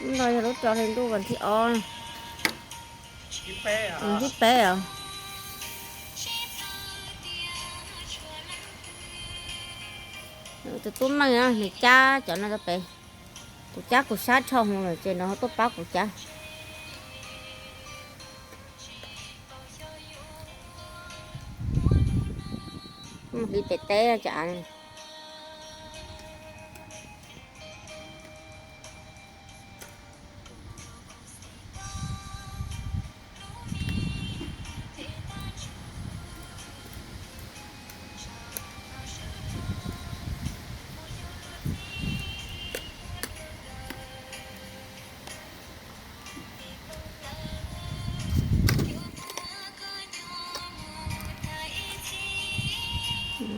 No yog lub rau hli ntuj vas thib ob, vas thib peb os. Tus tub Meej nws cab cov no rau pem. Kuv cab kuv sab dhau hwv lawm ces nws ho tuaj pab kuv cab. Mus hliv pem teb cov av.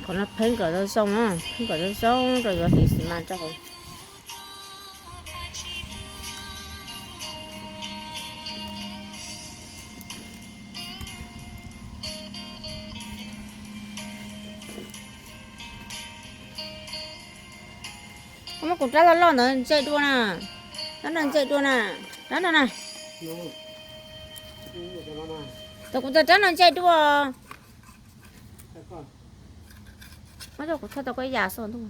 Qhov no pheeb kom zoo zoo na, pheeb kom zoo zoo rau yuav hliv xi mas rau hauv. Koj muab kuv rab loj loj ntawd ntse dua na. Rab no ntse dua na. Rab no na. Tau kuv tau rab no ntse dua. Ua rau kuv thaij tau koj ib yam xwb ntuj.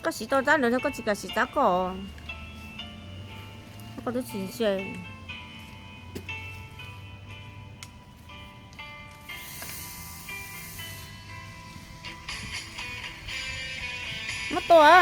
Koj siv tau rab ntawd no koj tsis kam siv rab koj. Koj twb tsis ntse. Muab tua.